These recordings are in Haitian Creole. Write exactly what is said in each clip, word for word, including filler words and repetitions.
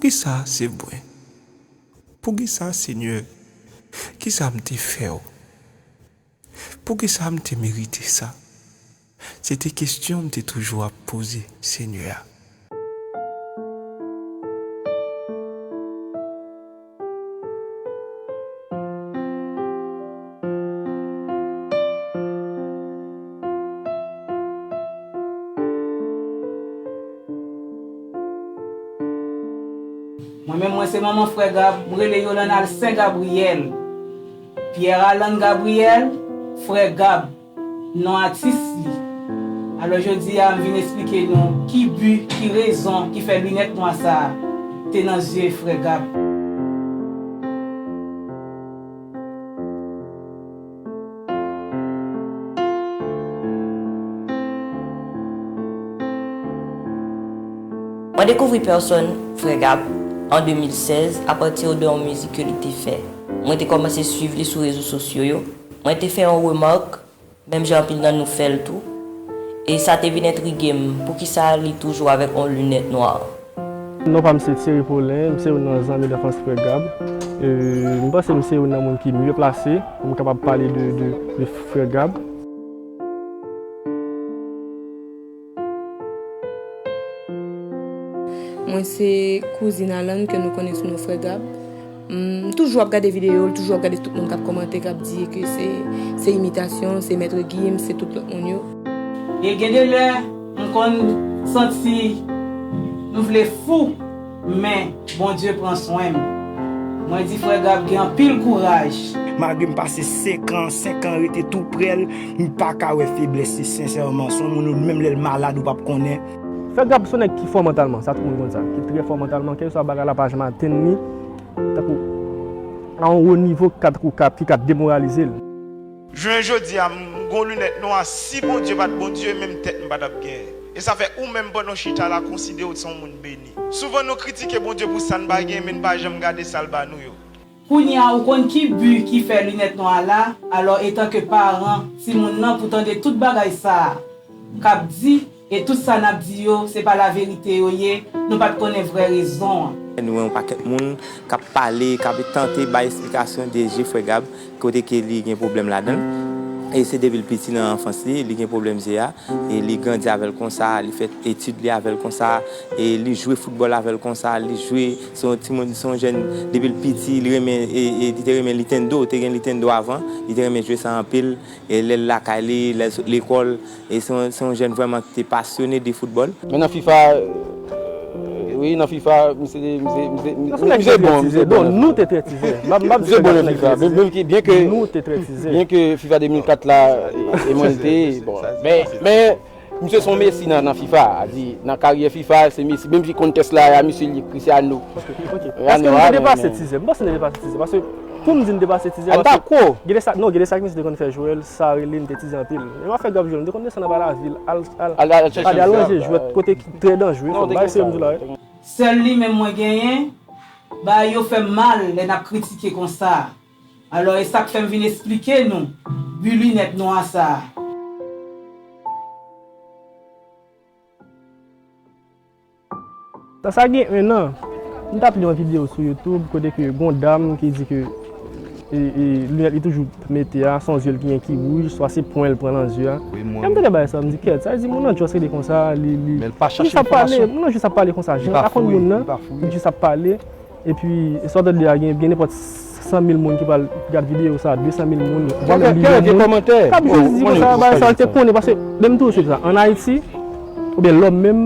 Poukisa se mwen? Poukisa, Senyè? Kisa m te fè w? Poukisa m te merite sa? Se te kesyon m te toujou ap poze Senyè a. Mwen menm, mwen se manman frè Gab, m rele Yolanda Sen Gabriyèl. Pierre Alan Gabriel, frè Gab, non atis li. Alò, jodi a, m vin esplike nou ki bi, ki rezon ki fè linèt nwa sa a te nan zye frè Gab. Mwen dekouvri pèsòn Frè Gab an de mil sèz apati de yon mizik ke li te fè. Mwen te kòmanse swiv li sou rezo sosyo yo. Mwen te fè yon remak, menm jan anpil nan nou fè l tou. E sa te vin entrige m, poukisa li toujou avèk yon linèt nwa? Non pa m se Thierry Paulin, m se youn nan zanmi danfans Frè Gab. E, m panse m se youn nan moun ki mye plase pou m kapab pale de, de, de Frè Gab. Mwen se kouzin Alan ke nou konnen sou non Frè Gab. M toujou ap gade videyo l, toujou ap gade tout moun k ap kòmante, k ap di ke se, se imitasyon, se Maître Gims, se tout lòt moun yo. E gen de lè, m konn santi m vle fou, men Bondye pran swen m. Mwen di Frè Gab gen anpil kouraj. Malgre m pase senk an, senk an rete tou prè l, m pa ka wè feblès li sensèman. Se yon moun ou menm lè l malad ou p ap konnen. Frè Gab se yon nèg ki fò mantalman, sa tout moun konn sa, ki trè fò mantalman, kèlkeswa bagay la pa janm atenn li, tankou a yon wo nivo ki ka tankou ka, ki ka demoralize l. Jounen jodi a, m gen yon linèt nwa, si Bondye pa t Bondye, menm tèt m pa t ap genyen. E sa fè ou menm pandan w chita la, konsidere w se yon moun beni. Souvan nou kritike Bondye pou sa n pa genyen, men n pa janm gade sa l ba nou yo. Kounye a ou konn ki bi ki fè linèt nwa a la, alò etanke paran timoun nan pou tande tout bagay sa a k ap di e tout sa n ap di yo se pa laverite yo ye, nou pa t konnen vrè rezon an. Nou wè yon pakèt moun k ap pale, k ap tante bay esplikasyon de je Frè Gab, kote ke li gen pwoblèm ladan l. E se depi l piti nan anfans li, li gen pwoblèm je a. E li grandi avè l konsa, li fè etid li avè l konsa, e li jwe foutbòl avè l konsa, li jwe, se yon timoun, se yon jèn depi l piti, li renmen, e, e, li te renmen Nintendo, te gen Nintendo avan, li te renmen jwe sa anpil, e lè l lakay li, lè l sot lekòl, e se yon, se yon jèn vrèman ki te pasyone de foutbòl. Men nan fifa, wi, nan fifa, misye, misye, misye, misye bon, misye bon. Nou te trè tizè. Misye bon nan fifa, byenke, byenke fifa de mil kat la, e mwen l te, bon. Men, men, Misye se yon Messi nan, nan fifa, a di, nan karyè fifa, se Messi. Menm si konn tès la, a misye li Cristiano. Èske nou te depase tizè? M panse nou te depase tizè, paske pou m di n depase tizè, paske gen de sa, non, gen de sa ke misye te konn fè jwè l, sa rele m te tizè anpil. Men m ap fè Gab jwe l, m te konn desann anba lavil, al, al, al, al chèche al, al ranje jwèt kote ki trè danjere, fò m bay serye m di w la, wi. Sèl li menm mwen genyen, bagay yo fè m mal lè n ap kritike konsa. Alò e sa k fè m vin esplike nou bi linèt nwa sa a. Sa sa gen en an, m t ap li yon videyo sou YouTube kote ke gen yon dam ki di ke e, e, linèt li toujou mete a, se yon zye l ki gen ki wouj, swa se pwen l pran nan zye a. Lè m tande bagay sa, m di kèt, sa vle di moun nan just rete konsa, li, li, li jis ap pale, moun nan jis ap pale konsa, jan l pa konn moun nan, li jis ap pale. Epi sa w tande a gen, gen nenpòt san mil moun ki pral gad videyo sa, de san mil moun, vwa menm milyon moun k ap jis di konsa bagay sa l te konnen, paske lè m toujou swiv sa ann Ayiti, oubyen lòm menm,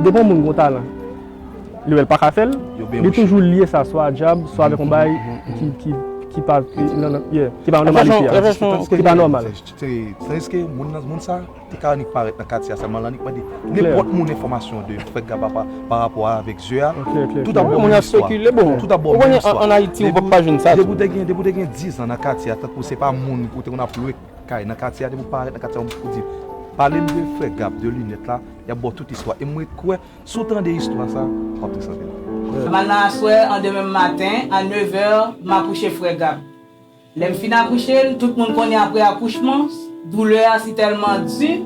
depi yon moun gen yon talan, li wè l pa ka fè l, li toujou lye sa swa a dyab, swa avèk yon bagay ki, ki, ki pa, ki pa nan, yeah, ki pa nan nòmalite a, ki pa nòmal. Tandiske moun nan, moun sa, Li ka annik parèt nan katye a sèlman, l annik mande nenpòt moun enfòmasyon de Frè Gab pa, pa rapò avèk zye a. Tout ap ba w menm istwa. Tout ap ba w menm istwa. Depi w te gen, depi w te gen diz an nan katye a, tankou se pa moun ou te konn ap lwe kay nan katye a, depi w parèt nan katye a, ou di, pale m de Frè Gab, de linèt la, y ap ba w tout istwa. E mwen kwè, si w tande istwa sa, w ap très anpil. M al nan aswè, an demen maten, a nevè, m akouche Frè Gab. Lè m fin akouche l, tout moun konnen apre akouchman, doulè a si tèlman di,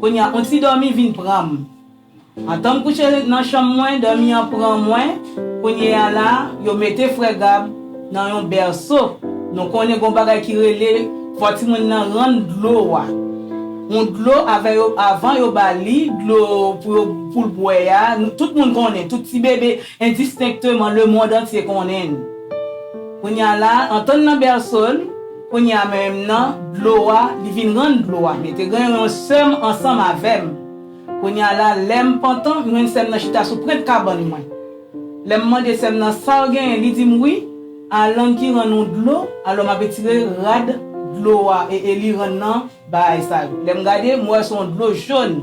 kounye a yon ti dòmi vin pran m. Antan m kouche nan chanm mwen, dòmi an pran mwen, kounye a la, yo mete frè Gab nan yon bèso. Nou konnen gon bagay ki rele fò timoun nan rann dlo a. Yon dlo avè yo, avan yo ba li dlo pou yo, pou l bwè a, nou, tout moun konnen, tout ti bebe, endistenkteman, lemonn antye konnen n. Kounye a la, antan n nan bèso l, kounye a menm nan, dlo a, li vin rann dlo a. Men te gen yon sè m ansanm avè m. Kounye a la, lè m pantan, m jwenn sè m nan chita sou pwent kabann mwen. Lè m mande sè m nan sa w genyen, li di m wi, Alan ki rann ou dlo, alò m ap retire rad dlo a e, e li rann nan bagay sa yo. Lè m gade, m wè se yon dlo jòn.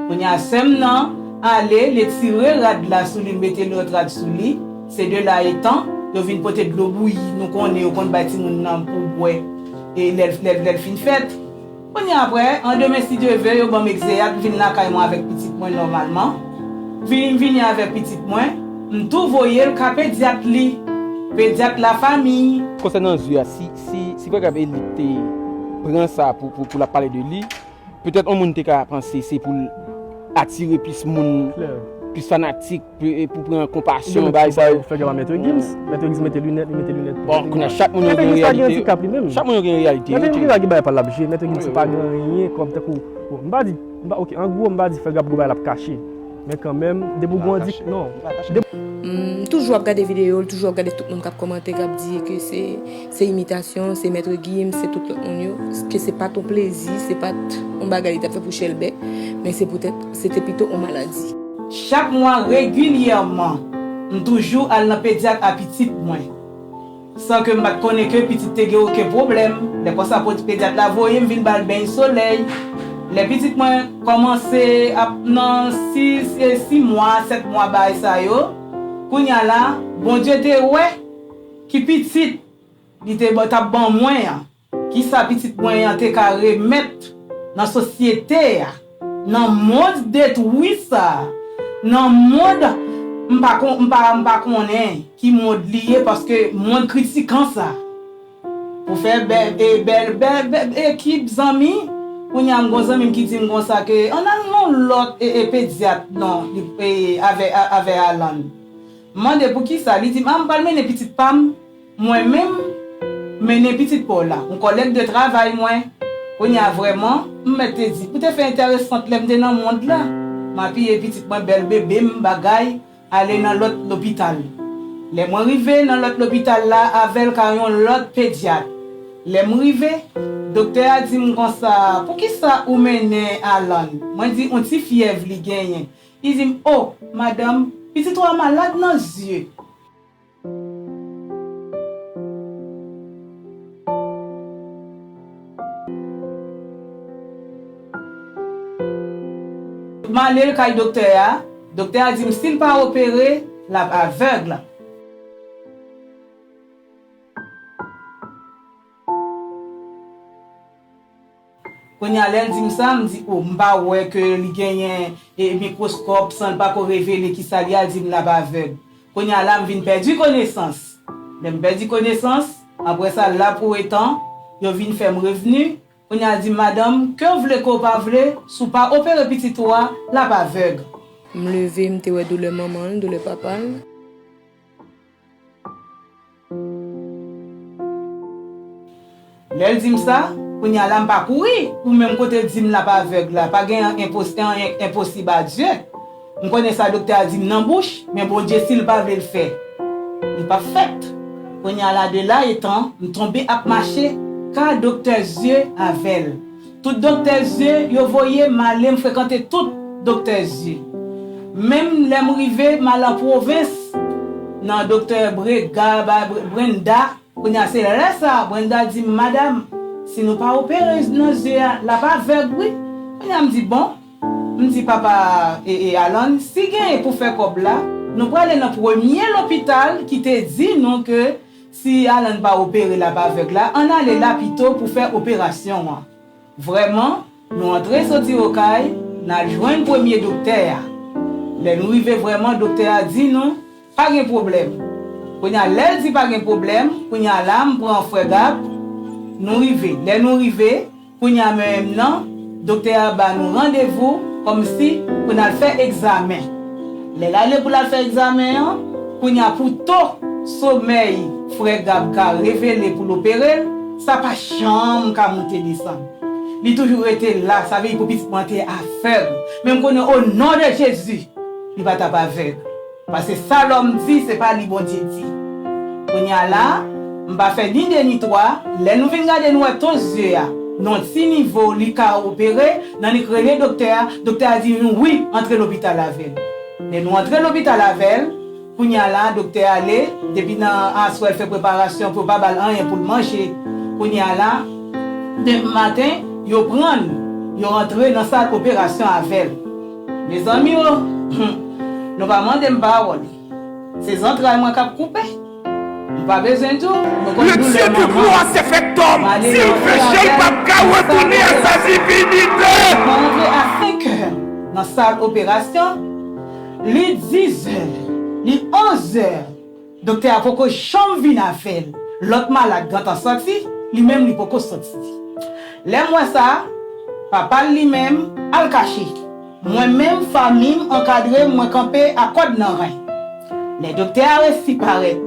Kounye a sè m nan ale, li tire rad la sou li, l mete lòt rad sou li. Se de la etan, yo vin pote dlo bouyi, nou konnen yo konn bay timoun nan pou bwè e lè l, lè l, lè l fin fèt. Kounye a apre, an demen si Dye ve, yo ban m egzeyat, m vin lakay mwen avèk pitit mwen nòmalman. Vini, m vini avèk pitit mwen, m tou voye l ka pedyat li, pedyat lafanmi. Konsènan zye a, si, si, si frè Gab Eli te pran sa pou, pou, pou l ap pale de li, petèt yon moun te ka panse se pou l atire plis moun, plis fanatik, pou, pou pran konpasyon, bagay sa yo. Fè Gab a Mèt Gims, Mèt Gims mete linèt, li mete linèt. Bon, kounye a chak moun yo gen reyalite yo. Chak moun yo gen reyalite yo. Mèt Gims pa gen bagay pa l ap jwe, Mèt Gims se pa gen anyen kòm tankou, bon, m pa di, m pa, ok, an gwo, m pa di frè Gab gon bagay l ap kache. Men kanmenm, depi w grandi, non. M toujou ap gade videyo l, toujou ap gade tout moun k ap kòmante, k ap di ke se, se imitasyon, se Mèt Gims, se tout lòt moun yo, ke se pa t yon plezi, se pa t yon bagay li t ap fè pou chèlbè, men se poutèt se te pito yon maladi. Chak mwa, regilyèman, m toujou al nan pedyat a pitit mwen. San ke m pa t konnen ke pitit te gen okenn pwoblèm. Lè konsa, po-, pedyat la voye m vin ba l beny solèy. Lè pitit mwen kòmanse ap nan sis, e sis mwa, sèt mwa, bagay sa yo, kounye a la, Bondye te wè ki pitit li te ba-, t ap ban mwen an, kisa pitit mwen an te ka remèt nan sosyete a, nan mond detwi sa a, nan mond m pa kon-, m pa, m pa konnen ki mond li ye, paske mond kritikan sa. Pou fè bèl, e bèl, bèl, bèl ekip zanmi, kounye a m gon zanmi m ki di m konsa ke ann al nan lòt e, e pedyat non, li, e, avè, a, avè Alan. M mande poukisa, li di m, a, m pral mennen pitit pa m, mwen menm, mennen pitit pa w la, yon kòlèg de travay mwen. Kounye a vrèman, m mèt te di, pou te fè enteresant lè m te nan mond la, m apiye pitit mwen, bèl bebe m, bagay, ale nan lòt lopital. Lè mwen rive nan lòt lopital la, avè l ka yon lòt pedyat. Lè m rive, doktè a di m konsa, poukisa ou mennen Alan? Mwen di, yon ti fyèv li genyen. Li di m, o, madanm, pitit ou a malad nan zye. M ale l kay doktè a, doktè a di m si l pa opere, l ap avèg. Kounye a, lè l di m sa, m di, o, m pa wè ke li genyen, e, mikwoskòp, san l pa ko revele kisa l ye, a di m l ap avèg. Kounye a la, m vin pèdi konesans. Lè m pèdi konesans, apre sa, lapowetan, yo vin fè m revni. Kounye a, di m, madanm, ke w vle, ke w pa vle, si w pa opere pitit ou a, l ap avèg. M leve, m te wè doulè manman l, doulè papa l. Lè l di m sa, kounye a la m pa kouri pou menm kote di m l ap avèg la, pa gen anyen enpos-, anyen enposib a Dye. M konnen sa doktè a di m nan bouch, men Bondye si l pa vle l fè, li p ap fèt. Kounye a la de la etan, m tonbe ap mache ka doktè zye avè l. Tout doktè zye yo voye m ale, m frekante tout doktè zye. Menm lè m rive, m al an pwovens, nan doktè Brega, ba, Bre-, Brenda. Kounye a, se lè sa, Brenda di m, madam, si nou pa opere nan zye a, l ap avèg, wi. Kounye a, m di, bon. M di, papa, e, e, Alan, si genyen pou fè kòb la, nou prale nan premye lopital ki te di nou ke si Alan pa opere, l ap avèg la, ann ale la pito pou fè operasyon an. Vrèman, nou antre soti Okay, n al jwenn premye doktè a. Lè nou rive vrèman, doktè a di nou, pa gen pwoblèm. Kounye a, lè l di pa gen pwoblèm, kounye a la, m pran frè Gab, nou rive. Lè nou rive, kounye a menm nan, doktè a ba nou randevou kòmsi pou n al fè egzamen. Lè l ale pou l al fè egzamen an, kounye a pou to somèy frè Gab ka revele pou l opere l, sa pa janm ka moute desann. Li toujou rete la, sa vle di pou pitit mwen te avèg. Men m konnen o non de Jezi, li pa t ap avèg. Paske sa lòm di, se pa li Bondye di. Kounye a la, m pa fè ni de ni twa, lè nou vin gade nou wè to zye a, nan ti nivo li ka opere, nan li rele doktè a, doktè a di nou wi, antre lopital avè l. Lè nou antre lopital avè l, kounye a la, doktè ale, depi nan aswè l fè preparasyon pou yo pa ba l anyen pou l manje. Kounye a la, demen maten, yo pran l, yo antre nan sal operasyon avè l. Mezanmi o, nou pa mande m pawòl. Se zantray mwen k ap koupe. M pa bezwen di w, nou konn doulè manman. Le Dieu de gloire s'est fait homme. Silvestre p ap ka retounen a sa divinite. Mwen antre a senkè nan sal operasyon. Li dizè, li onzè. Doktè a poko janm vin avè l. Lòt malad gentan sòti, li menm li poko sòti. Lè m wè sa, papa l li menm al kache. Mwen menm, fanmi m ankadre m, mwen kanpe a kòd nan ren. Lè doktè a resi parèt,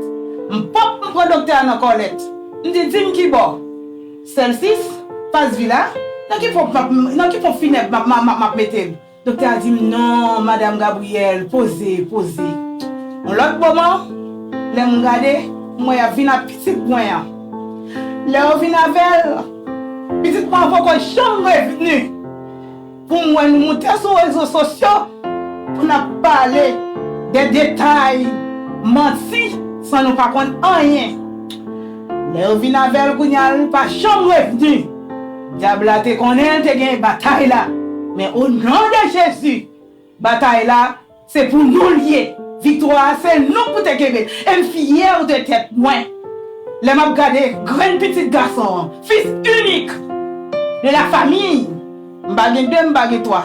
m pòp m pran doktè a nan kòlèt. M di, di m kibò? Sèl sis, fas vila, nan ki ponp m ap, nan ki ponp finèb m ap, m ap, m ap, m ap mete l? Doktè a di m, non, madanm Gabriyèl, poze, poze. Yon lòt moman, lè m gade, m wè y ap vin ak pitit mwen an. Lè yo vin avè l, pitit mwen an poko janm revni. Pou m wè nou moute sou rezo sosyo pou n ap pale de detay manti san nou pa konn anyen. Lè yo vin avè l kounye a, l pa janm revni. Dyab la te konnen l te gen batay la. Men o non de Jezi, batay la, se pou nou l ye. Viktwa a, se nou k pou te kenbe l. E m fyè de tèt mwen. Lè m ap gade grenn pitit gason an, fils unique de la famille, m pa gen de, m pa gen twa.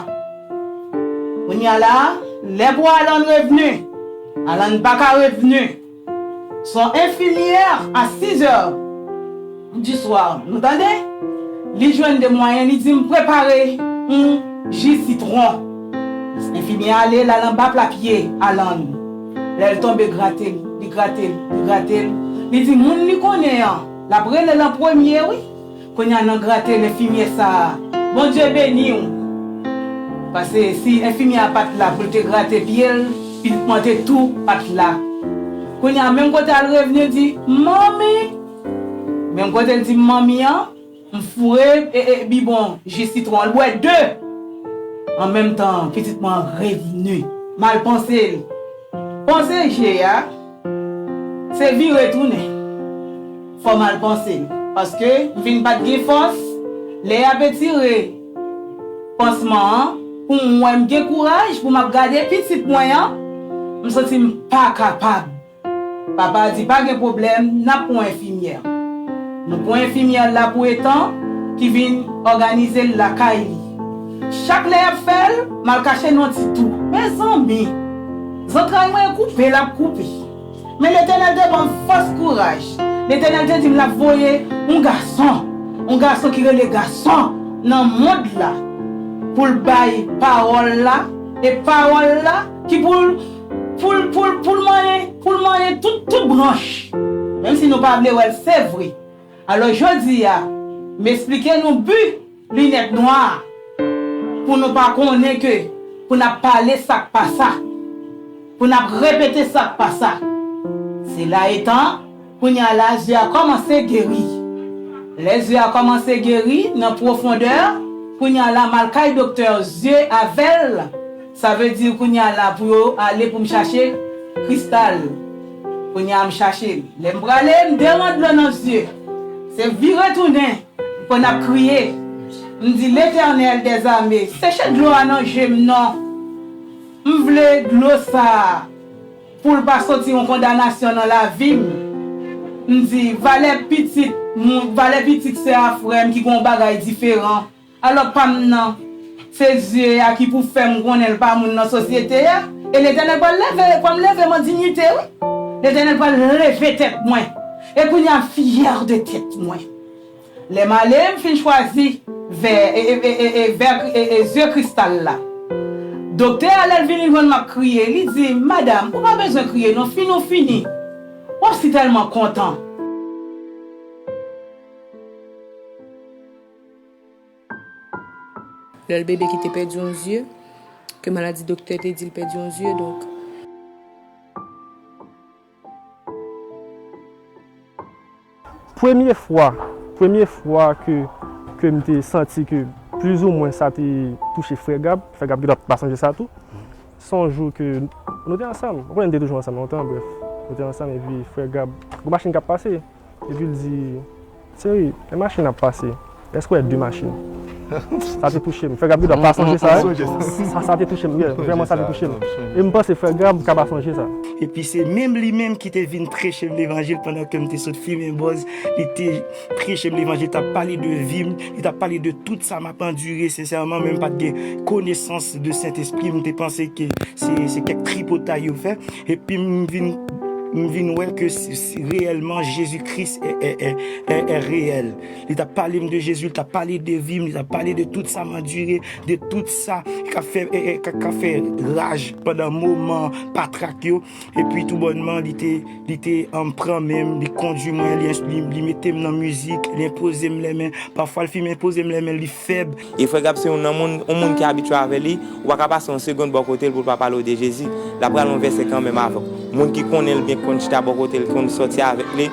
Kounye a la, lè pou Alan revni, Alan pa ka revni. Se yon enfimyè a sizè di swa, nou tande? Li jwenn de mwayen, li di m prepare yon ji sitwon. Enfimyè a ale, l al anba pla pye Alan. Lè l tonbe, grate l, li grate l, li grate l. Li di moun li konnen an, l ap rele l an premye, wi. Kounye a nan grate enfimyè sa a, Bondye beni w. Paske si enfimyè a pa t la pou l te grate pye l, pitit mwen te tou pa t la. Kounye a menm kote al revni di, manmi! Menm kote l di m manmi an, m foure e, e, bibon ji sitwon an, l bwè de. An menm tan, pitit mwen an revni. M al panse l. Panse je a, se vire tounen. Fò m al panse l. Paske m vin pa t gen fòs. Lè y ap etire pansman an, pou m wè m gen kouraj, pou m ap gade pitit mwen an, m santi m pa kapab. Papa a di, pa gen pwoblèm, n ap pran enfimyè. Nou pran enfimyè la pou etan ki vin òganize l lakay li. Chak lè y ap fè l, m al kache nan ti twou. Mezanmi, zantray mwen koupe, l ap koupe. Men Letènèl te ban m fòs kouraj. Letènèl te di m l ap voye yon gason, yon gason ki rele gason nan mond la, pou l bay pawòl la, e pawòl la ki pou l, pou l, pou l, pou l manyen, pou l manyen tout, tout branch. Menm si nou pa vle wè l, se vre. Alò, jodi a, m esplike nou bi linèt nwa a, pou nou pa konnen ke pou n ap pale sa k pa sa, pou n ap repete sa k pa sa. Se la etan, kounye a la, zye a kòmanse geri. Lè zye a kòmanse geri nan pwofondè, kounye a la, m al kay doktè zye avè l. Sa vle di kounye a la pou yo ale pou m chache kristal. Kounye a m chache l. Lè m prale, m deran dlo nan zye. Se vire tounen, m konn ap kriye. M di, Letènèl dèzame, seche dlo a nan je m non. M vle dlo sa a pou l pa soti yon kondanasyon nan lavi m. M di, valè pitit, m, valè pitit sè a frè m ki gen yon bagay diferan. Alò pa m nan, se zye a ki pou fè m konnen l pa moun nan sosyete a. E Letènèl pral leve, pral leve m an diyite, wi. Letènèl pral leve tèt mwen. E kounye a m fyè de tèt mwen. Lè m ale, m fin chwazi vè, e, e, e, e, e, vè, e, e, zye kristal la. Doktè a, lè l vin, li jwenn m ap kriye, li di, "Madanm, ou pa bezwen kriye non, fini w fini. W ap si tèlman kontan." Lè l bebe ki te pèdi yon zye, ke maladi doktè te di l pèdi yon zye, donk. Premye fwa, premye fwa ke, ke m te santi ke plizoumwen sa te touche frè Gab, frè Gab gendwa pa sonje sa tou. Se yon jou ke nou te ansanm, ou konnen nou te toujou ansanm lontan, brèf. Nou te ansanm epi frè Gab, gon machin k ap pase. Epi l di, "Cheri, e machin ap pase. Èske w wè de machin?" Sa te touche m. Frè Gab gendwa pa sonje sa, wi. Sa, sa te touche m, wi. Vrèman, sa te touche m. E m panse frè Gab ka pa sonje sa. Epi se menm li menm ki te vin preche m levanjil pandan ke m te sot fimen bòz. Li te preche m levanjil, t ap pale de vi m, li t ap pale de tout sa m ap andire, sensèman, men m pa t gen konesans de Sentespri, m te panse ke se, se kèk tripotay yo fè. Epi m vin, m vin wè ke si, si reyèlman Jezi Kris è, è, è, è, è reyèl. Li t ap pale m de Jezi, li t ap pale de vi m, li t ap pale de tout sa m andire, de tout sa k ap fè, è, è, k ap, k ap fè raj pandan moman patrak yo. Epi toubònman, li te, li te, um, pran men m, li kondui mwen, li, li, li mete m nan mizik, li enpoze m lèmen. Pafwa, l fin enpoze m lèmen, li fèb. E frè Gab se youn nan moun, yon moun ki abitye avè li, ou pa ka pase yon segonn bò kote l pou l pa pale w de Jezi. L ap rale yon vèsè kanmenm avè w. Moun ki konnen l byen, ki konn chita bò kote l, ki konn sòti avèk li,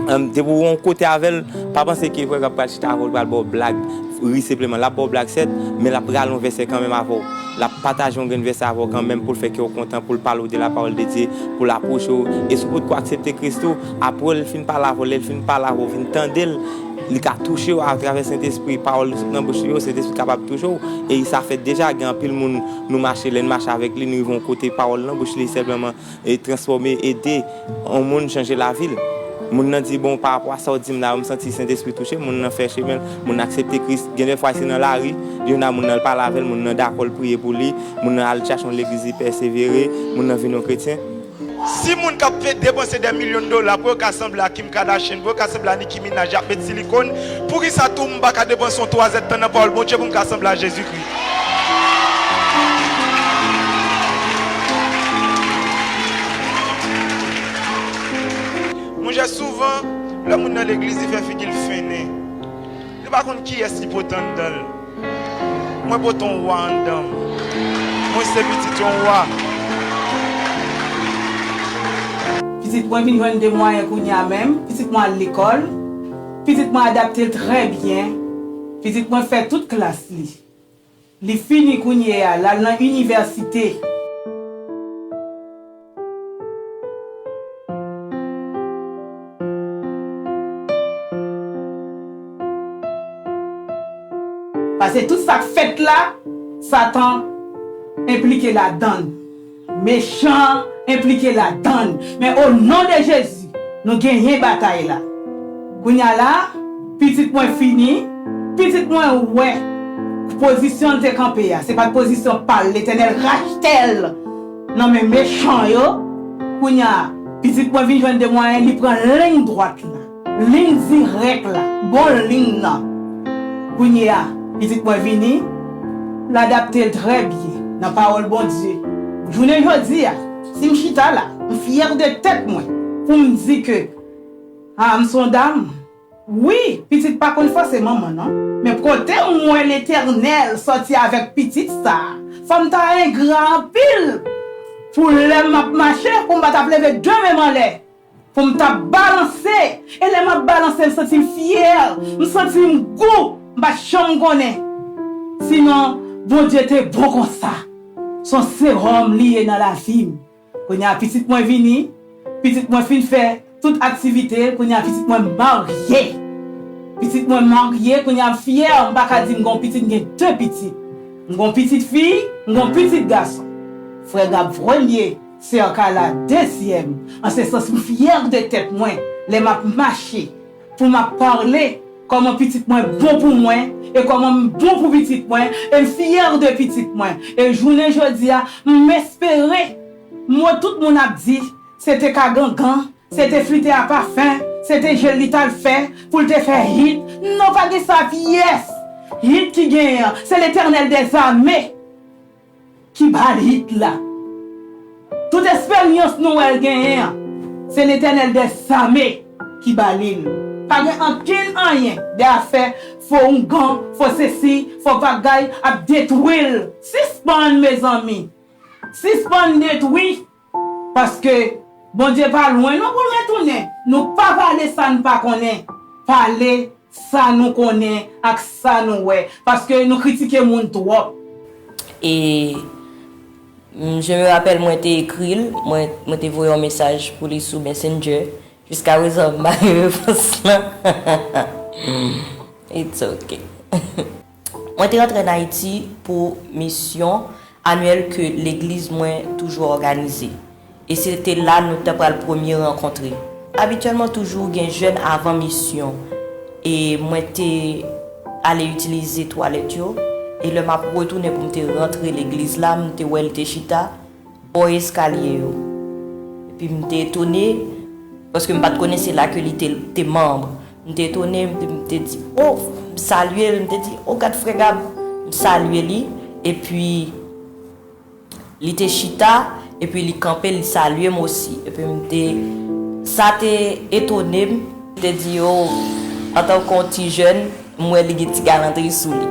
em, depi w yon kote avè l, pa panse ke frè Gab pral chita avè w, l pral ba w blag, ri senpleman. L ap ba w blag, sèt, men l ap rale yon vèsè kanmenm avè w. L ap pataje yon grenn vèsè avè w kanmenm pou l fè kè w kontan, pou l pale w de la parole de Dieu, pou l apwoche w. E si w potko aksepte Kris tou, apre l fin pale avè w, lè l fin pale avè w, w fin tande l, li ka touche w atravè Sentespri, pawòl li sot nan bouch li yo, Sentespri kapab touche w. E sa fèt deja, gen anpil moun nou mache, lè n mache avèk li, nou rive yon kote, pawòl nan bouch li sèlman e transfòme, ede yon moun chanje lavi l. Moun nan di, "Bon, pa rapò a sa w di m la, m santi Sentespri touche m." Moun nan fè chemen l, moun nan aksepte Kris. Gen de fwa, se nan lari, li jwenn ak moun nan, l pale avè l, moun nan dakò, l priye pou li, moun nan al chache yon legliz, li pèsevere, moun nan vin yon kretyen. Si moun k ap fè depanse dè milyon dola pou yo ka sanble a Kim Kardashian, pou yo ka sanble a Nicki Minaj, y ap met silikòn, poukisa tou m pa ka depanse yon twazèdtan nan pawòl Bondye pou m ka sanble a Jezikri? Monchè, souvan, lè moun nan legliz, li fè figi l fennen. Li pa konn kiyès li pote anndan l. Mwen pote yon wa anndan m. Mwen se pitit yon wa. Pitit mwen vin jwenn de mwayen kounye a menm. Pitit mwen al lekòl. Pitit mwen adapte l trè byen. Pitit mwen fè tout klas li. Li fini kounye a, l al nan inivèsite. Paske tout sa k fèt la, Satan enplike ladan l. Mechan an enplike ladan l. Men o non de Jezi, nou genyen batay la. Kounye a la, pitit mwen fini, pitit mwen wè pozisyon l te kanpe a. Se pa t pozisyon pa l, Letènèl rachte l nan men mechan yo. Kounye a, pitit mwen vin jwenn de mwayen, li pran liy dwat la. Liy dirèk la, bon liy nan. Kounye a, pitit mwen vini, l adapte l trè byen nan pawòl Bondye. Jounen jodi a, si m chita la, m fyè de tèt mwen pou m di ke, a, m se yon dam. Wi, pitit pa konn fòse manman non. Men kote m wè Letènèl sòti avèk pitit sa a, fò m ta engra anpil pou lè m ap mache, pou m pa t ap leve de men m anlè. Pou m t ap balanse. E lè m ap balanse, m santi m fyè, m santi m gou, m pa t janm konnen. Sinon, Bondye te bon konsa. Se yon sewòm li ye nan lavi m. Kounye a, pitit mwen vini, pitit mwen fin fè tout aktivite, kounye a, pitit mwen marye. Pitit mwen marye, kounye a, m fyè, m pa ka di m gen yon pitit, m gen de pitit. M gen yon pitit fi, m gen yon pitit gason. Frè Gab premye. Sè Carla dezyèm. An se sans, m fyè de tèt mwen lè m ap mache, pou m ap pale, kòman pitit mwen bon pou mwen, e kòman m bon pou pitit mwen, e m fyè de pitit mwen. E jounen jodi a, m espere, mo tout moun ap di, se te ka gangan, se te flite a pafen, se te je l li t al fè, pou l te fè hit. Non, pa gen sa pyès. Hit ki genyen an, se Letènèl dèzame. ki ba l hit la. Tout esperyans nou wè l genyen an, se Letènèl dèzame ki ba li l. Pa gen ankenn anyen de afè fo oungan, fo sesi, fo bagay ap detwi l. Sispann, mezanmi. Sispann detwi. Paske Bondye pa lwen non pou l retounen. Nou pa pale sa n pa konnen. Pale sa nou konnen ak sa nou wè. Paske nou kritike moun twòp. E, mm, je me rappelle, mwen te ekri l, mwen, mwen te voye yon mesaj pou li sou Messenger. Jiskaprezan, m pa gen repons lan. It's ok. Mwen te rantre ann Ayiti pou misyon anyèl ke legliz mwen toujou òganize. E se te la nou ta pral premye rankontre. Abityèlman, toujou gen jèn avan misyon. E mwen te ale itilize twalèt yo. E lè m ap retounen pou m te rantre legliz la, m te wè l te chita bò eskalye yo. Epi m te etone, paske m pa t konnen se la ke li te, te manm. M te etone, m te, m te di, "O," m salye l, m te di, "O, gad frè Gab." M salye li, epi li te chita, epi li kanpe, li salye m osi. Epi m te, sa te etone m, m te di, "O, antanke yon ti jèn, m wè li gen ti galantri sou li."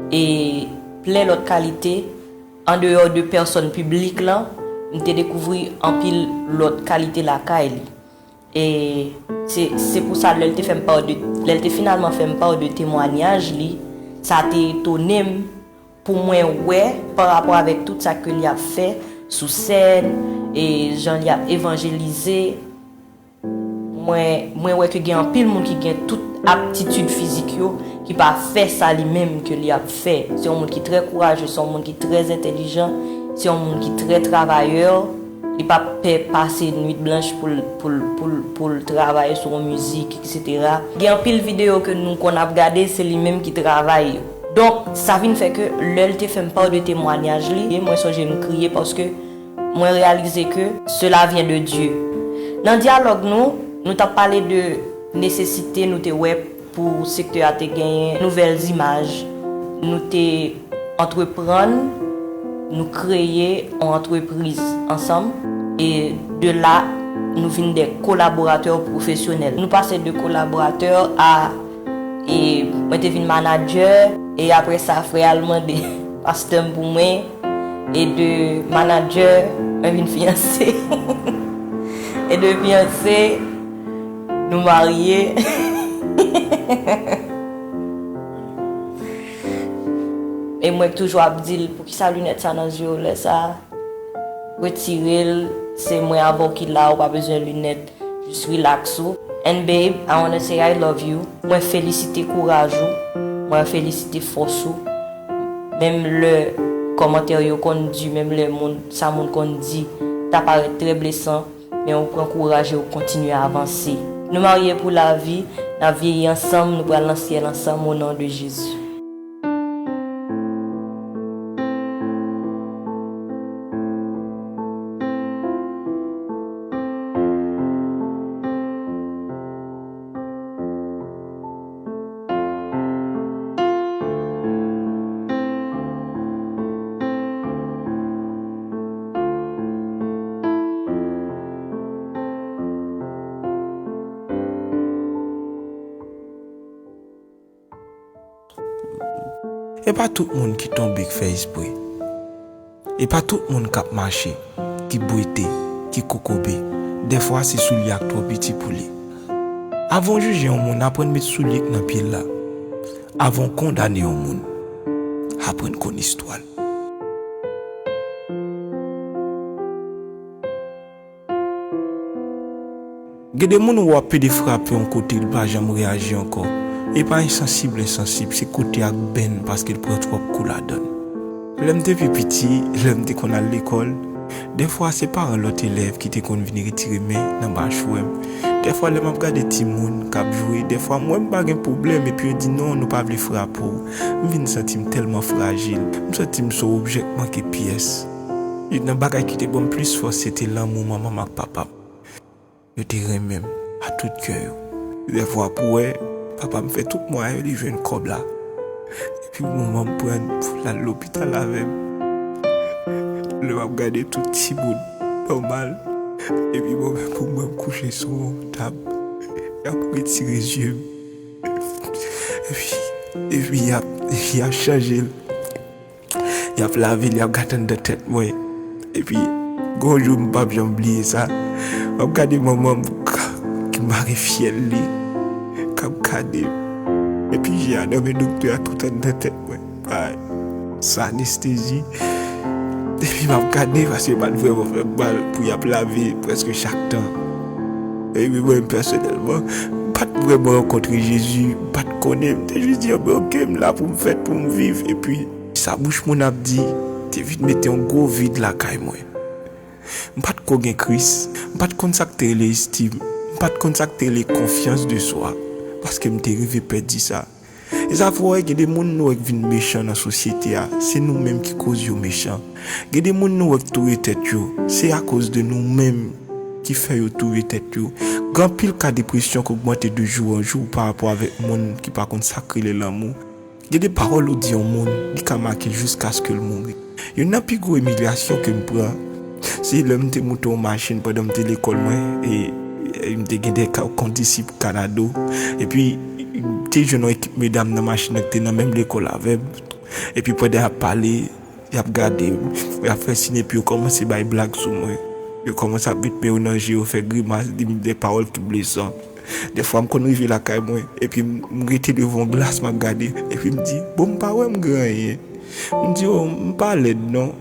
E plen lòt kalite, andeyò de pèsòn piblik lan, m te dekouvri anpil lòt kalite lakay li. E se, se pou sa, lè l te fè m pa de, lè l te finalman fè m pa de temwanyaj li, sa te etone m pou mwen wè, pa rapò avèk tout sa ke li ap fè sou sèn, e jan li ap evanjelize, mwen, mwen wè ke gen anpil moun ki gen tout aptitid fizik yo, ki pa fè sa li menm ke li ap fè. Se yon moun ki trè kouraje, se yon moun ki trè entèlijan, se yon moun ki trè travayè. Li pa pè pase nwit blanch pou l, pou l, pou l, pou l travay sou yon mizik, etsetera. Gen anpil videyo ke nou konn ap gade, se li menm ki travay yo. Donk, sa vin fè ke lè l te fè m pa de temwanyaj li, mwen sonje m kriye paske mwen reyalize ke cela vient de Dieu. Nan dyalòg nou, nou t ap pale de nesesite nou te wè pou sektè a te genyen nouvèl zimaj. Nou te antreprann, nou kreye yon antrepriz ansanm. E de la, nou vin de kolaboratè pwofesyonèl. Nou pase de kolaboratè a, e mwen te vin manadjè, e apre sa, frè a l mande pastè m pou mwen, e de manadjè, mwen vin fiyanse. E de fiyanse, nou marye. E mwen k toujou ap di l, "Poukisa linèt sa nan zye w lè sa a? Retire l, se mwen avè w ki la, ou pa bezwen linèt, jis relax ou." And babe, I wanna say I love you. Mwen felisite kouraj ou, mwen felisite fòs ou. Menm lè kòmantè yo konn di, menm lè moun, sa moun konn di, ta parèt trè blesan, men ou pran kouraj e ou kontinye avanse. Nou marye pou lavi, n ap vyeyi ansanm, nou pral nan syèl ansanm, o non de Jezi. E pa tout moun ki tonbe k fè espre. E pa tout moun k ap mache, ki bwete, ki kokobe. Dèfwa se soulye a k twò piti pou li. Avan w jije yon moun, aprann met soulye k nan pye l la. Avan w kondane yon moun, aprann konn istwa l. Gen de moun ou wè ap pede frape yon kote, li pa janm reyaji ankò. E pa ensansib l ensansib, se kote a k benn paske l pran twòp kou ladan l. Lè m te pi piti, lè m te konn al lekòl, dèfwa se paran lòt elèv ki te konn vin retire men nan machwè m. Dèfwa lè m ap gade timoun k ap jwe, dèfwa m wè m pa gen pwoblèm epi yo di, "Non, nou pa vle frape w." M vin santi m tèlman frajil. M santi m se yon objè k manke pyès. Youn nan bagay ki te ban m plis fòs, se te lanmou manman m ak papa m. Yo te renmen m a tout kè yo. Dèfwa pou wè, papa m fè tout mwayen li jwenn kòb la. Epi manman m pran l pou l al lopital avè m. Lè m ap gade tout timoun nòmal, epi mwen menm pou mwen m kouche sou yon tab, y ap retire zye m. Epi, epi y ap, y ap chanje l. Y ap lave l, y ap gade anndan tèt mwen. Epi, gon jou m p ap janm bliye sa. M ap gade manman m k-, ki mare fyèl li, k ap gade m. Epi, je a nan men doktè a tout anndan tèt mwen. Bay sa anestezi. Epi m ap gade, paske yo pa t vrèman fè m mal pou y ap lave prèske chak tan. Epi mwen menm pèsonèlman, m pa t vrèman rankontre Jezi, m pa t konnen, m te jis di, "Anben, oke, m la pou m fèt, pou m viv." Epi, sa bouch moun ap di, te vin mete yon gwo vid lakay mwen. M pa t ko gen Kris, m pa t konn sa k te rele estim, m pa t konn sa k te rele konfyans de swa, paske m te rive pèdi sa. E sa fè w wè, gen de moun nou wè k vin mechan nan sosyete a, se nou menm ki koz yo mechan. Gen de moun nou wè k touye tèt yo, se akoz de nou menm ki fè yo touye tèt yo. Gen anpil ka depresyon k ogmante de jou an jou pa rapò avèk moun ki pa konn sa k rele lanmou. Gen de pawòl ou di yon moun, li ka make l jiskaske l mouri. Youn nan pi gwo imilyasyon ke m pran, se lè m te moute yon machin pandan m te lekòl mwen, e, e m te gen de ka-, kondisip Kanado, epi m te jwenn yon ekip medam nan machin nan ki te nan menm lekòl avè m, epi pandan y ap pale, y ap gade m, y ap fè siy, epi yo kòmanse bay blag sou mwen. Yo kòmanse ap met men yo nan je yo, fè grimas, di m de pawòl ki blesan. Dèfwa m konn rive lakay mwen, epi m, m rete devan yon glas, m ap gade, epi m di, "Bon, m pa wè m gen anyen." M di, "O, m pa lèd non."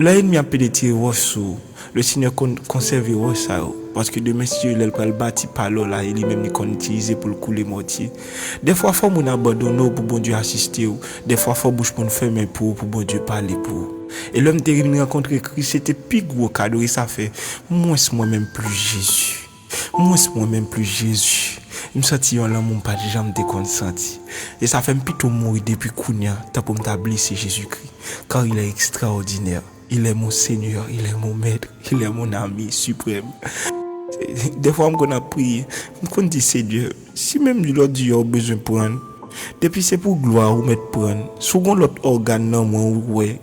Lè ènmi ap penetre wòch sou ou, Lesenyè konn konsève wòch sa yo, paske demen si Dye vle l pral bati pale w la, e li menm li konn itilize pou l koule mòtye. Dèfwa fò moun abandone w pou Bondye asiste w, dèfwa fò bouch moun fèmen pou ou pou Bondye pale pou ou. E lè m te vin rankontre Kris, se te pi gwo kado, e sa fè mwens mwen menm plis Jezi. Mwens mwen menm plis Jezi. M santi yon lanmou m pa t janm te konn santi. E sa fè m pito mouri depi kounye a, tanpri m ta blese Jezikri. Car il est extraordinaire. Il est mon Seigneur, il est mon Maître, il est mon ami suprême. Dèfwa m konn ap priye, m konn di, "Senyè, si menm lòt di a ou bezwen pran l, depi se pou glwa ou mèt pran l, si w gon lòt ògàn nan mwen ou wè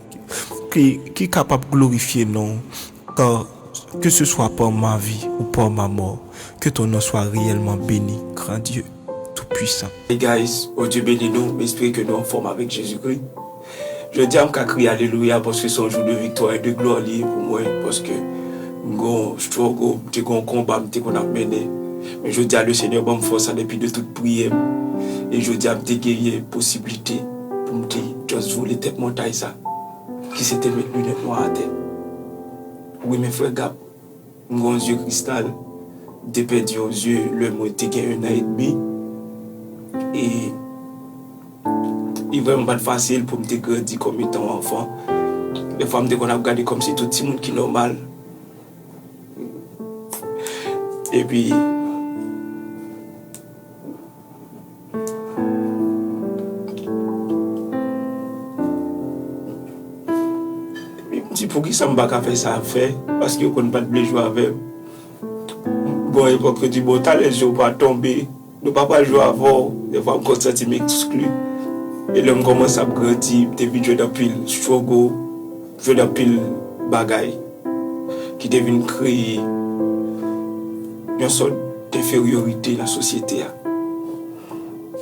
ki, ki kapab glorifye non w, car que ce soit par ma vie ou par ma mort, que ton nom soit réellement béni, grand Dieu tout-puissant." Hey guys, Bondye beni nou, m espere ke nou anfòm avèk Jezikri. Jodi a m ka kriye alelouya paske se yon jou de viktwa e de glwa li ye pou mwen, paske m gon struggle, m te gon konba m te konn ap mennen. Men jodi a Lesenyè ban m fòs sa depi de tout priyè m. E jodi a m te genyen posiblite pou m te just vole tèt montay sa ki se te met linèt nwa atè. Wi, men frè Gab, m gen yon zye kristal, m te pèdi yon zye lè mwen te gen en an edmi. E li vrèman pa t fasil pou m te grandi kòm etan yon anfan. Dèfwa m te konn ap gade kòmsi tout timoun ki nòmal. Epi, epi m di, "Poukisa m pa ka fè sa ap fè?" Paske yo konn pa t vle jwe avè m. Bon, epòk yo di, "Bon, talè zye w pa tonbe, nou pa pral jwe avè w." Dèfwa m konn santi m ekskli. E lè m kòmanse ap grandi, m te vin jwenn anpil struggle, jwenn anpil bagay ki te vin kreye yon sòt denferyorite nan sosyete a.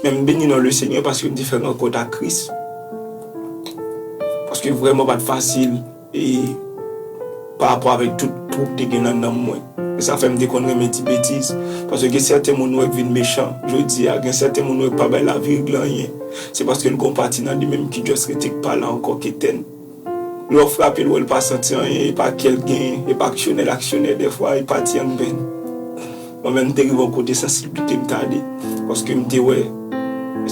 Men m beni non Lesenyè paske m te fè rankont ak Kris. Paske vrèman pa t fasil e pa rapò avèk tout twou k te gen nan nanm mwen. E sa fè m te konn renmen di betiz. Paske gen sèten moun ou wè k vin mechan jodi a, gen sèten moun ou wè k pa bay lavi regle anyen. Se paske l gon pati nan li menm ki just rete k pa la ankò, k etèn. Lè w frape l, w wè l pa santi anyen, e pa kè l genyen, e pa aksyonè l aksyonè, dèfwa e pati an k benn. Mwen menm, m te rive yon kote sansiblite m t ale, paske m te wè,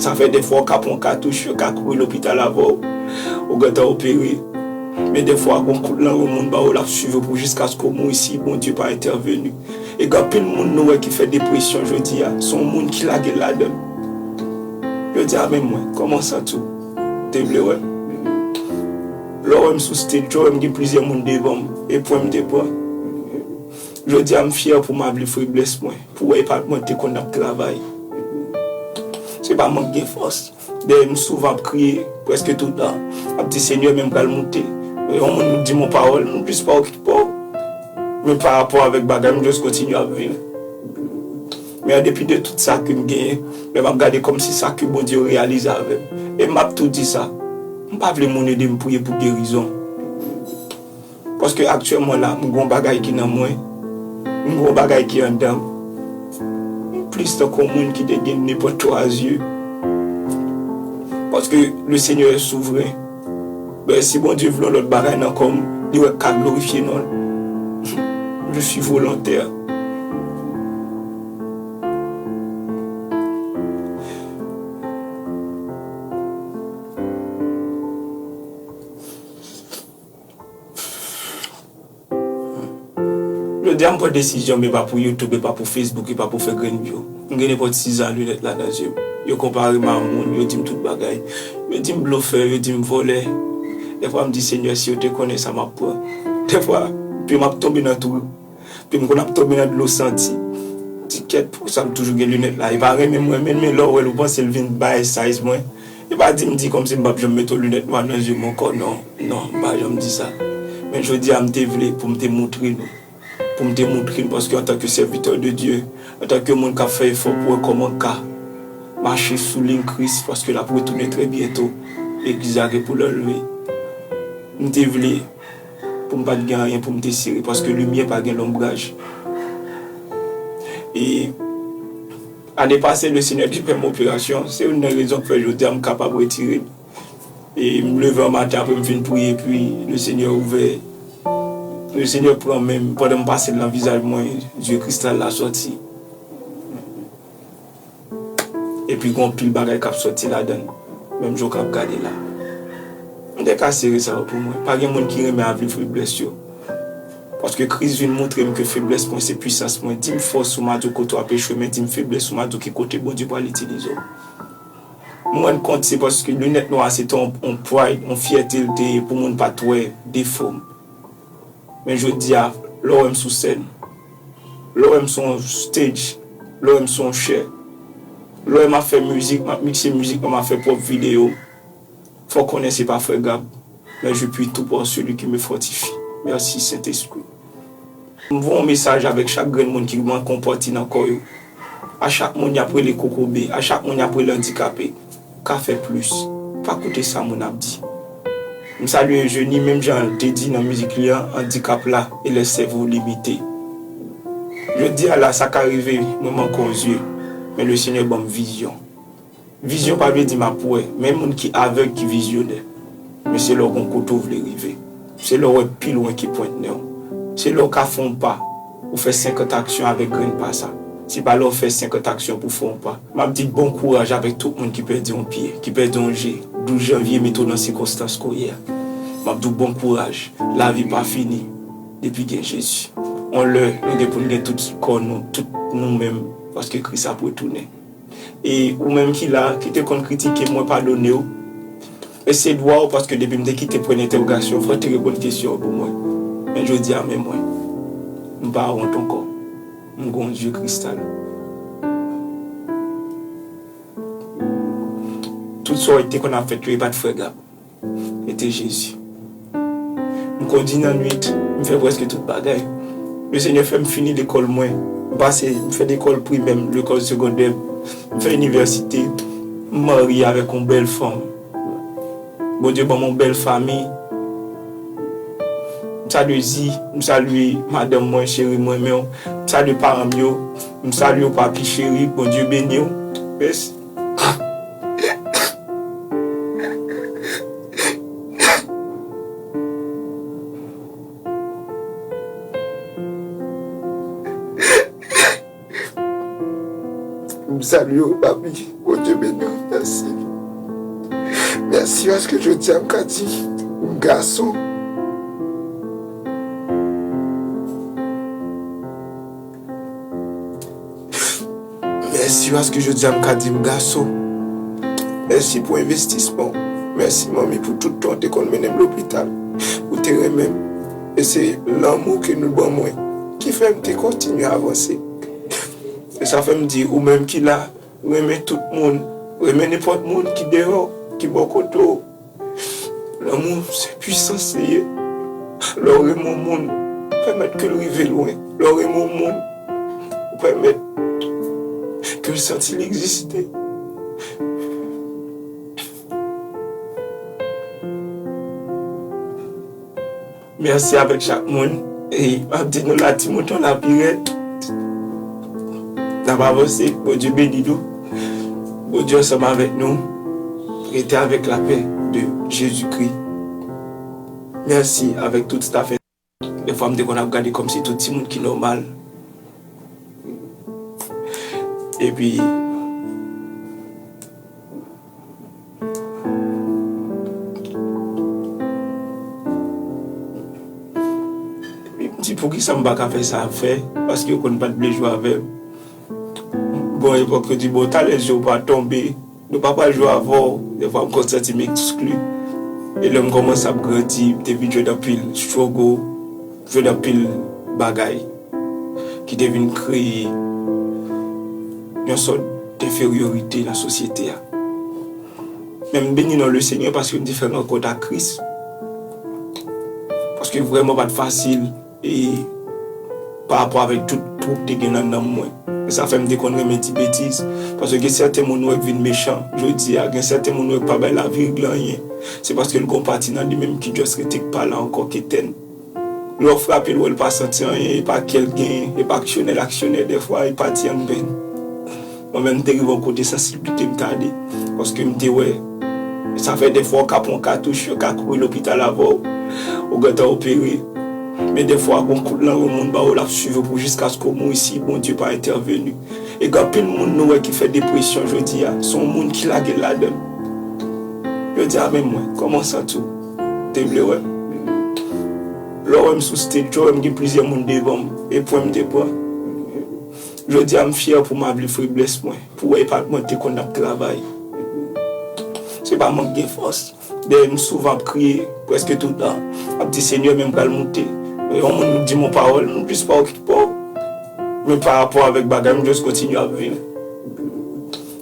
sa fè dèfwa w ka pran katouch, yo ka kouri lopital avè w, ou gentan opere. Men dèfwa, gon kout lanren moun ba w, l ap swiv ou pou jiskaske w mouri si Bondye pa entèveni. E gen anpil moun nou wè ki fè depresyon jodi a, se yon moun ki lage l ladan l. Jodi a menm mwen, kòman w santi w? Te vle wè m? Lè w wè m sou stage, w wè m gen plizyè moun devan m, e pwen m te pran. Jodi a m fyè pou m avle feblès mwen, pou wè e pa mwen te konn ap travay. Se pa mank gen fòs. Dèyè m souvan ap kriye, prèske toutan. M ap di, Senyè, men m pral moute. Yon moun di m yon pawòl, m plis pa okipe w. Men pa rapò avèk bagay, m just kontinye ap viv. Men an depi de tout sa ke m genyen, lè m ap gade kòmsi sa ke Bondye reyalize avè m. E m ap tou di sa, m pa vle moun ede m priye pou gerizon. Paske aktyèlman la, m gon bagay ki nan mwen, m gon bagay ki anndan m. M plis tankou yon moun ki te gen nenpòt twa zye. Paske le Seigneur est souverain. Ben, si Bondye vle yon lòt bagay nan kò m, li wè k ka glorifye non l. Je suis volontaire. Jodi a m pran desizyon, men pa pou YouTube, e pa pou Facebook, e pa pou fè grenn view. M gen nenpòt sizan linèt la nan zye m. Yo konpare m a yon moun, yo di m tout bagay. Yo di m blofè, yo di m vòlè. Dèfwa m di, Senyè, si yo te konnen sa m ap pran. Dèfwa, pye m ap tonbe nan twou. Pye m konn ap tonbe nan dlo santi. Ti kèt, poukisa m toujou gen linèt la? E pa renmen m renmen l, men lè w wè l, ou panse l vin bay size mwen. E pa di m di kòmsi m p ap janm mete yon linèt nwa nan zye m ankò, non. Non, m pa janm di sa. Men jodi a, m te vle pou m te moutre nou. Pou m te moutre nou, paske antanke sèvitè de Dye, antanke moun k ap fè efò pou wè kòman ka mache sou liy Kris, paske l ap retounen trè byento, legliz la gen pou l anlve. M te vle pou m pa t gen anyen pou m te sere, paske limyè pa gen lonbraj. E ane pase, le Senyè te fè m operasyon. Se youn nan rezon k fè jodi a m kapab retire l. E m leve an maten apre m fin priye, epi le Senyè ouvè. Le Senyè pran men m pandan m pase l nan vizaj mwen, zye kristal la sòti. Epi gon pil bagay k ap sòti ladan l, menm jan w k ap gade la. M te ka sere sa yo pou mwen. Pa gen moun ki renmen avle feblès yo. Paske Kris vin moutre m ke feblès mwen se pwisans mwen. Di m fòs ou m a di w kote w ap echwe, men di m feblès ou m a di w ki kote Bondye pral itilize w. M rann kont se paske linèt nwa a se te yon, yon pride, yon fyète l te ye pou moun pa t wè defo m. Men jodi a, lè w wè m sou sèn, lè w wè m sou yon stage, lè w wè m sou yon chè, lè w wè m ap fè mizik, m ap mikse mizik mwen, m ap fè pwòp videyo m, fò w konnen se pa frè Gab, mais je puis tout par celui qui me fortifie. Merci, Saint-Esprit. M voye yon mesaj avèk chak grenn moun ki manke yon pati nan kò yo. A chak moun y ap rele kokobe, a chak moun y ap rele andikape, ka fè plis. Pa koute sa moun ap di. M salye Eugénie, menm jan l te di nan mizik li an, andikap la e lè sèvo limite. Jodi a la, sa ka rive, mwen manke yon zye, men le Senyè ban m vizyon. Vizyon pa vle di m ap wè, men moun ki avèg ki vizyonè. Men se lè w gon kote w vle rive. Se lè w wè pi lwen ki pwent nen w. Se lè w ka fè yon pa, ou fè senkant aksyon avèk grenn pa sa. Se pa lè w fè senkant aksyon pou w fè yon pa. M ap di bon kouraj avèk tout moun ki pèdi yon pye, ki pèdi yon je. Douz janvye mete w nan sikonstans ke w ye a. M ap di w bon kouraj. Lavi pa fini depi gen Jezi. On lè, nou gen pou n gen tout kò nou, tout nou menm, paske Kris ap retounen. E ou menm ki la, ki te konn kritike m, mwen padone w. E se dwa w, paske depi m te kite pwen entèwogasyon, fò w te reponn kesyon an pou mwen. Men jodi a, men mwen. M pa wont ankò. M gon zye kristal. Tout sa w te konn ap fè yo, e pa t frè Gab. E te Jezi. M kondi nan nwit, m fè prèske tout bagay. Le Senyè fè m fini lekòl mwen. M pase, m fè lekòl primè m, lekòl segondè m, m fè inivèsite, m marye avèk yon bèl fanm. Bondye ban m yon bèl fanmi. M salye Zi, m salye madanm mwen, cheri m, renmen w. M salye paran m yo, m salye w papi cheri, Bondye beni w. Mèsi. M salye w, papi. Bondye beni w. Mèsi. Mèsi paske jodi a m ka di m gason. Mèsi paske jodi a m ka di m gason. Mèsi pou envestisman w. Mèsi, manmi, pou tout tan w te konn mennen m lopital. Ou te renmen m. E se lanmou ke nou ban mwen ki fè m te kontinye avanse. E sa fè m di, ou menm ki la, renmen tout moun, Renmen nenpòt moun ki deyò, ki bò kote w. Lanmou se pwisans li ye. Lè w renmen yon moun, pèmèt ke l rive lwen. Lè w renmen yon moun, ou pèmèt ke l santi l egziste. Mèsi avèk chak moun. E m ap di nou la, Ti Mouton la pi rèd. N ap avanse. Bondye beni nou. Bondye ansanm avèk nou. Rete avèk lapè de Jezikri. Mèsi avèk tout staff. Defwa m te konn ap gade kòmsi tout timoun ki nòmal. Epi, epi m di, poukisa m pa ka fè sa ap fè? Paske yo konn pa t vle jwe avè m. Gon epòk yo di, bon, talè je w pa tonbe, nou pa pral jwe avè w. Defwa m konn santi m ekskli. E lè m kòmanse ap grandi, m te vin jwenn anpil struggle, jwenn anpil bagay ki te vin kreye yon sòt denferyorite nan sosyete a. Men m beni non Lesenyè paske m te fè rankont ak Kris. Paske vrèman pa t fasil e pa rapò avèk tout twou k te gen nan nanm mwen. E sa fè m te konn renmen di betiz. Paske gen sèten moun ou wè k vin mechan jodi a, gen sèten moun ou wè k pa bay lavi regle anyen. Se paske l gon pati nan li menm ki just rete k pa la ankò, k etèn. Lè w frape l, w wè l pa santi anyen, e pa kè l genyen, e pa aksyonè l aksyonè, dèfwa e pati an n pèn. Mwen menm, m te rive yon kote sansiblite m t ale, paske m te wè, sa fè dèfwa w ka pran katouch, yo ka kouri lopital avè w, ou gentan opere. Men dèfwa, gon kout lang yon moun ba w, l ap swiv ou pou jiskaske w mouri si Bondye pa entèveni. E gen anpil moun nou wè ki fè depresyon jodi a, se yon moun ki lage l ladan l. Jodi a menm mwen, kòman w santi w? Te vle wè m? Lè w wè m sou stage, w wè m gen plizyè moun devan m, e pwen m te pran. Jodi a m fyè pou m avle feblès mwen, pou wè e pa mwen te konn ap travay. Se pa mank gen fòs. Dèyè m souvan ap kriye, prèske tout tan. M ap di, Senyè, men m pral moute. Yon moun di m yon pawòl, m jis pa okipe w. Men pa rapò avèk bagay, m jis kontinye ap viv.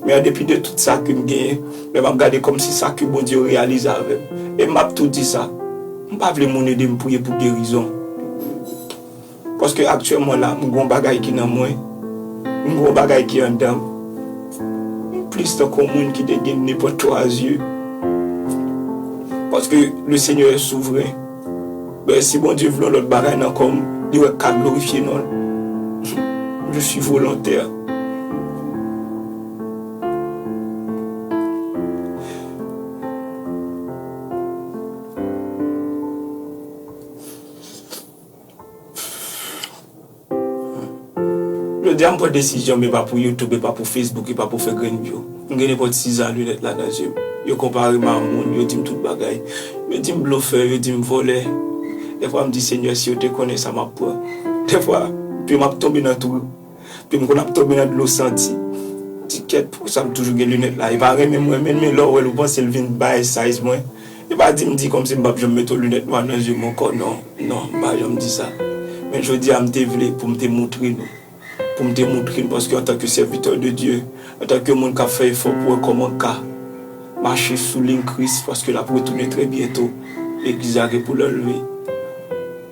Men an depi de tout sa ke m genyen, lè m ap gade kòmsi sa ke Bondye reyalize avè m. E m ap tou di sa, m pa vle moun ede m priye pou gerizon. Paske aktyèlman la, m gon bagay ki nan mwen. M gon bagay ki anndan m. M plis tankou yon moun ki te gen nenpòt twa zye. Paske le Seigneur est souvren. Ben, si Bondye vle yon lòt bagay nan kò m, li wè k ka glorifye non l. Je suis volontaire. Jodi a m pran desizyon, men pa pou YouTube, e pa pou Facebook, e pa pou fè grenn view. M gen nenpòt sizan linèt la nan zye m. Yo konpare m a moun, yo di m tout bagay. Yo di m blofè, yo di m vòlè. Dèfwa m di, Senyè, si yo te konnen sa m ap pran. Dèfwa, pye m ap tonbe nan twou. Pye m konn ap tonbe nan dlo santi. Di kèt, poukisa m toujou gen linèt la? E pa renmen m renmen l, men lè w wè l, ou panse l vin bay size mwen. E pa di m di kòmsi m p ap janm mete yon linèt nwa nan zye m ankò, non. Non, m pa janm di sa. Men jodi a, m te vle pou m te moutre nou. Pou m te moutre nou, paske antanke sèvitè de Dye, antanke moun k ap fè efò pou wè kòman ka mache sou liy Kris, paske l ap retounen trè byento, legliz la gen pou l anlve.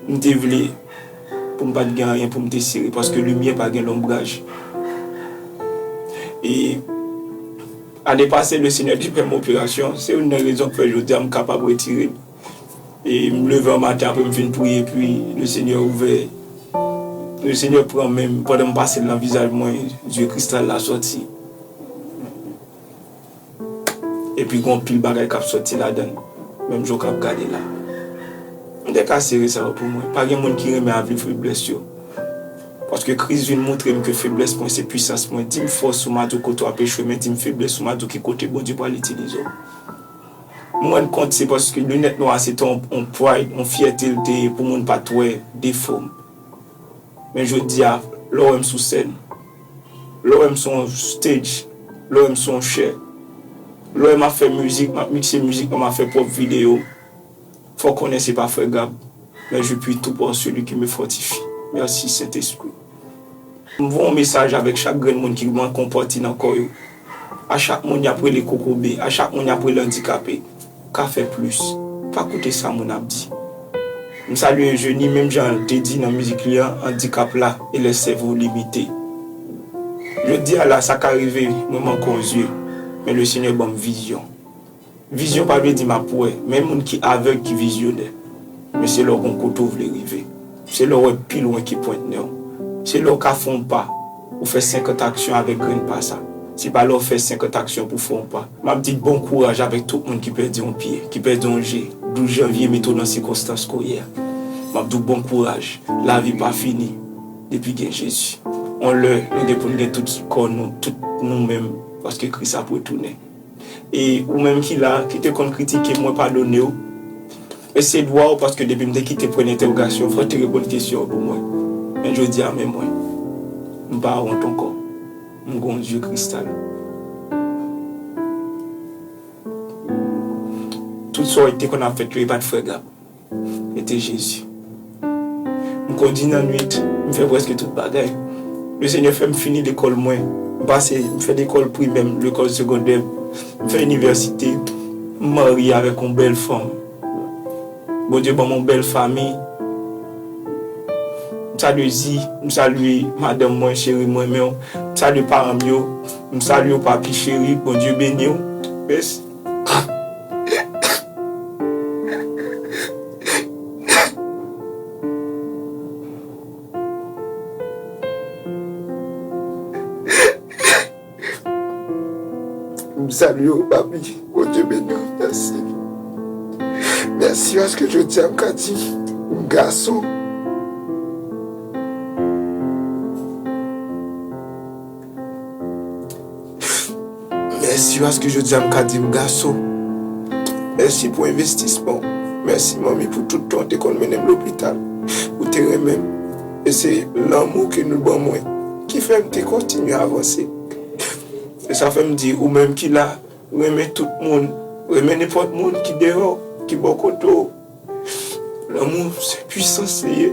M te vle pou m pa t gen anyen pou m te sere, paske limyè pa gen lonbraj. E ane pase, le Senyè te fè m operasyon. Se youn nan rezon k fè jodi a m kapab retire l. E m leve an maten apre m fin priye, epi le Senyè ouvè. Le Senyè pran men m pandan m pase l nan vizaj mwen, zye kristal la sòti. Epi gon pil bagay k ap sòti ladan l, menm jan w k ap gade la. M te ka sere sa yo pou mwen. Pa gen moun ki renmen avle feblès yo. Paske Kris vin moutre m ke feblès mwen se pwisans mwen. Di m fòs ou m a di w kote w ap echwe, men di m feblès ou m a di w ki kote Bondye pral itilize w. M rann kont se paske linèt nwa a se te yon, yon pride, yon fyète l te ye pou moun pa t wè defo m. Men jodi a, lè w wè m sou sèn, lè w wè m sou yon stage, lè w wè m sou yon chè, lè w wè m ap fè mizik, m ap mikse mizik mwen, m ap fè pwòp videyo m, fò w konnen se pa frè Gab, mais je puis tout par celui qui me fortifie. Mèsi, Sentespri. M voye yon mesaj avèk chak grenn moun ki manke yon pati nan kò yo. A chak moun y ap rele kokobe, a chak moun y ap rele andikape, ou ka fè plis. Pa koute sa moun ap di. M salye Eugénie, menm jan l te di nan mizik li an, andikap la e lè sèvo limite. Jodi a la, sa ka rive, mwen manke yon zye, men Lesenyè ban m vizyon. Vizyon pa vle di m ap wè, men moun ki avèg ki vizyonè. Men se lè w gon kote w vle rive. Se lè w wè pi lwen ki pwent nen w. Se lè w ka fè yon pa, ou fè senkant aksyon avèk grenn pa sa. Se pa lè w fè senkant aksyon pou fè yon pa. M ap di bon kouraj avèk tout moun ki pèdi yon pye, ki pèdi yon je. Douz janvye mete w nan sikonstans ke w ye a. M ap di w bon kouraj. Lavi pa fini depi gen Jezi. On lè, nou gen pou n gen tout kò nou, tout nou menm, paske Kris ap retounen. E ou menm ki la, ki te konn kritike m, mwen padone w. E se dwa w, paske depi m te kite pwen entèwogasyon, fò w te reponn kesyon an pou mwen. Men jodi a, men mwen, m pa wont ankò. M gon zye kristal. Tout sa w te konn ap fèt yo, e pa t frè Gab. E te Jezi. M kondi nan nwit, m fè prèske tout bagay. Lesenyè fè m fini lekòl mwen. M pase, m fè lekòl primè m, lekòl segondè m, m fè inivèsite, m marye avèk yon bèl fanm. Bondye ban m yon bèl fanmi. M salye Zi, m salye madanm mwen, cheri m, renmen w. M salye paran m yo, m salye w, papi cheri, Bondye beni w. Mèsi. M salye w, papi. Bondye beni w. Mèsi. Mèsi paske jodi a m ka di m gason. Mèsi paske jodi a m ka di m gason. Mèsi pou envestisman w. Mèsi, manmi, pou tout tan w te konn mennen m lopital. Ou te renmen m. E se lanmou ke nou ban mwen ki fè m te kontinye avanse. E sa fè m di, ou menm ki la, renmen tout moun, renmen nenpòt moun ki deyò, ki bò kote w. Lanmou se pwisans li ye.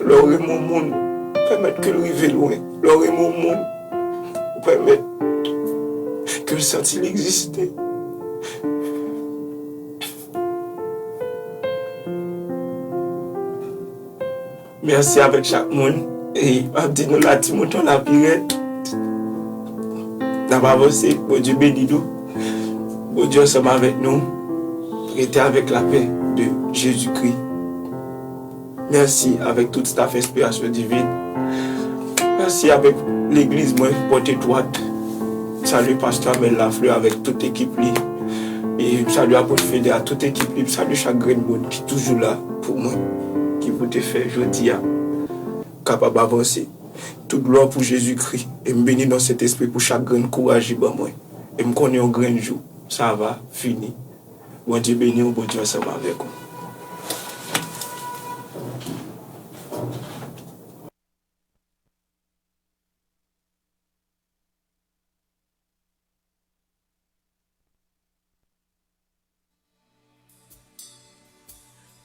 Lè w renmen yon moun, ou pèmèt ke l rive lwen. Lè w renmen yon moun, ou pèmèt ke l santi l egziste. Mèsi avèk chak moun. E m ap di nou la, Ti Mouton la pi rèd. N ap avanse. Bondye beni nou. Bondye ansanm avèk nou. Rete avèk lapè de Jezikri. Mèsi avèk tout staff Enspirasyon Divin. Mèsi avèk legliz mwen, Pòt Etwat. Salye pastè Amel Lafleur avèk tout ekip li. E m salye apot Fede a tout ekip li. M salye chak grenn moun ki toujou la pou mwen, ki pou te fè jodi a kapab avanse. Tout glwa pou Jezikri. E m beni non Sentespri pou chak grenn kouraj li ban mwen. E m konnen yon grenn jou, sa va fini. Bondye beni w, Bondye ansanm avèk ou.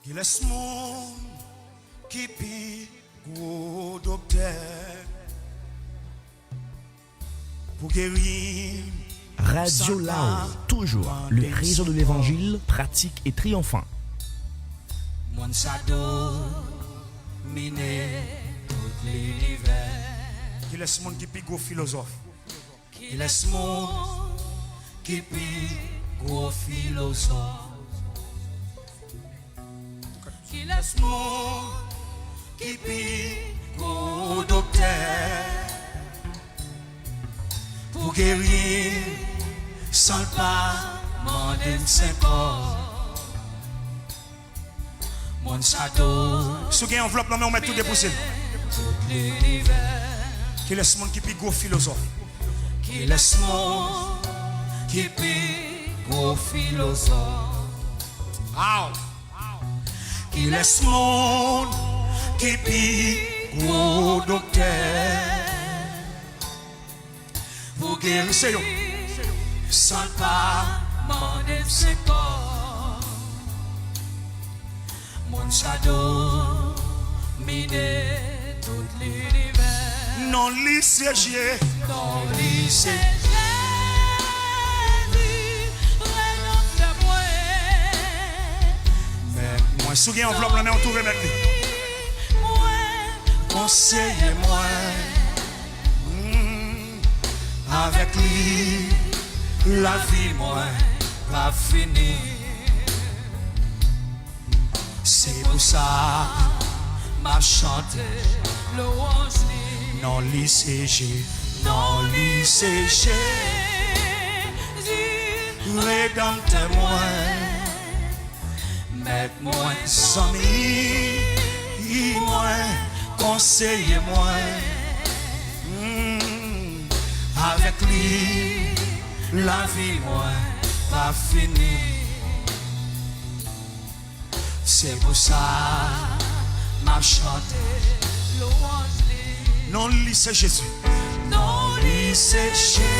Kilès moun ki pi gwo doktè pou geri m? Radio Lao, toujours le réseau de l'évangile, pratique et triomphant. Moun sa domine tout linivè. Kilès moun ki pi gwo filozòf? Kilès moun ki pi gwo filozòf? Kilès moun ki pi gwo doktè pou geri m san l pa mande m senk kòb? Moun sa domine tout linivè. Si w gen anvlòp nan men w, mèt tou depouze l. Kilès moun ki pi gwo filozòf? Kilès moun ki pi gwo filozòf? Aw! Kilès moun ki pi gwo doktè pou geri m san l pa mande m senk kòb? Moun sa domine tout linivè. Non li se Je. Non li se Je. Si w gen anvlòp lan men w, tou remèt li. Mwen, konseye mwen. Mm, avèk li, lavi mwen p ap fini. Se pou sa m ap chante lwanj li. Non li se Je, non li se Jezi, Redanmtè mwen, Mèt mwen, zanmi mwen, konseye mwen. Mm, avèk li, lavi mwen p ap fini. Se pou sa m ap chante lwanj li. Non li se Jezi. Non li se Jezi,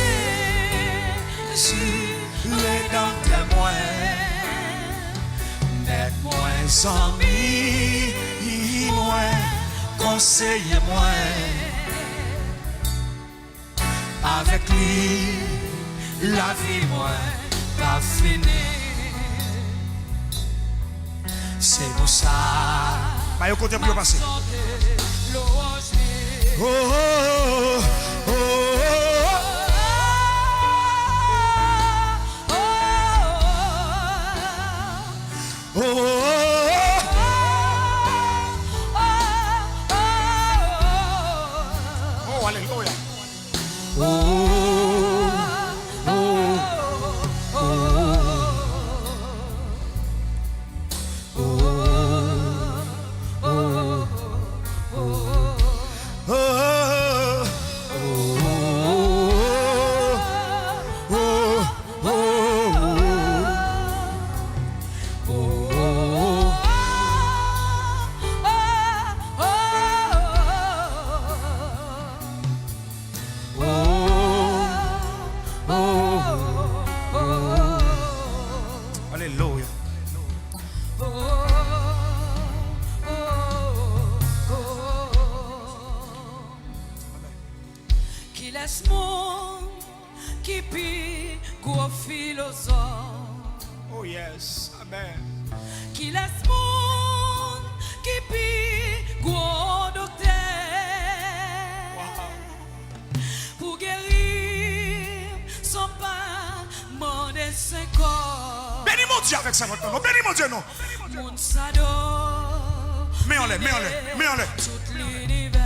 Redanmtè mwen, Mèt mwen, zanmi mwen, konseye mwen. Avèk li, lavi mwen p ap fini. Se pou sa. Ba yo kote pou yo pase. Oh, oh, oh, oh, oh. Oh, oh, oh, oh. Oh, alelouya. Oh, oh, oh, oh. Alelouya. Kilès moun ki pi gwo filozòf? Oh yes, amen. Kilès moun ki pi gwo doktè? Wow. Pou geri m san pa mande senkò. Beni Bondye avèk sa, non, beni Bondye, non. Moun sa do. Men anlè, men anlè, men anlè. Tout linivè.